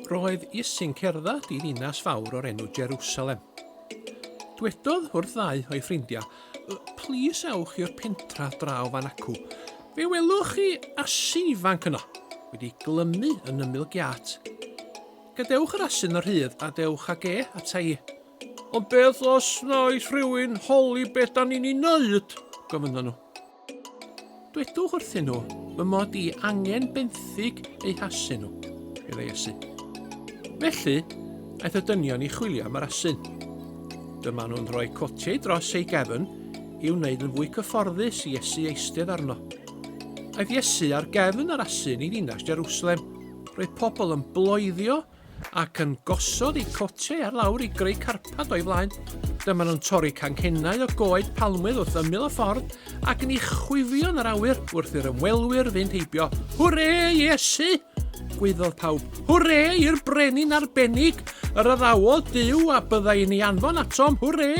Roedd Iesu'n cerdded i ddinas fawr o'r enw Jerusalem. Dwedodd wrth ddau o'i ffrindiau, Plîs ewch i'r pentra draw fan acw. Fe welwch chi asyn ifanc yno, wedi glymu yn ymyl giât. Gadewch yr asyn yn rhydd a dewch ag e ata i. Ond beth os wnaeth rhywun holi beth da ni'n ei wneud? gofynnon nhw. Dwedwch wrthyn nhw fy mod i angen benthyg eu hasyn nhw, meddai Iesu. Felly, aeth y dynion i chwilio am yr asyn. Dyma nhw'n rhoi cotiau dros ei gefn i'w wneud yn fwy cyfforddus i Iesu eistedd arno. Aeth Iesu ar gefn yr asyn i ddinas Jerusalem. Roedd pobl yn bloeddio ac yn gosod eu cotiau ar lawr i greu carpad o'i flaen. Dyma nhw'n torri canghennau o goed palmwydd wrth ymyl y ffordd ac yn ei chwifio yn yr awyr wrth i'r ymwelwyr fynd heibio. Hwre, Iesu! Gwaeddodd pawb. Hwre i'r brenin arbennig, yr addawodd Duw a byddai yn ei anfon atom. Hwre!